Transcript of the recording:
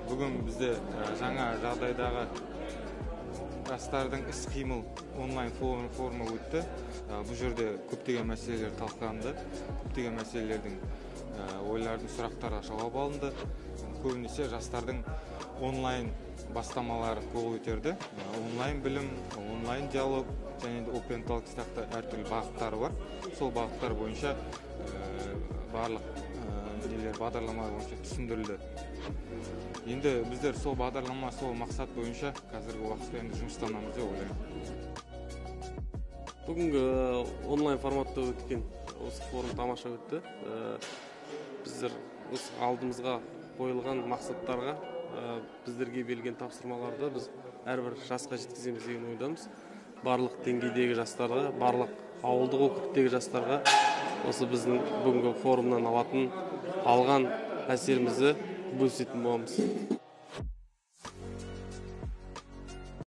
Бүгін бізде жаңа жағдайдағы жастардың іс-қимыл онлайн форумы өтті. Бұл жерде көптеген мәселелер талқыланды, көптеген мәселелердің, ойлардың, сұрақтарға жауап алынды. Көбінесе жастардың онлайн бастамалары қол көтерді. Онлайн білім, онлайн диалог және де Open Talk сияқты әртүрлі бағыттары бар. Сол бағыттар бойынша барлық нелер, бағдарлама бойынша түсіндірілді. Енді біздер сол бағдарлама, сол мақсат бойынша қазіргі уақытта енді жұмыстанамыз деп ойлаймын. Бүгінгі онлайн форматта өткен осы форум тамаша өтті. Біздер осы алдымызға қойылған мақсаттарға, біздерге берілген тапсырмаларды біз әрбір жасқа жеткіземіз деген ойдамыз. Барлық деңгейдегі жастарға, барлық ауылдық округтегі жастарға осы біздің бүгінгі форумнан алған әсерімізді бөлісетін боламыз.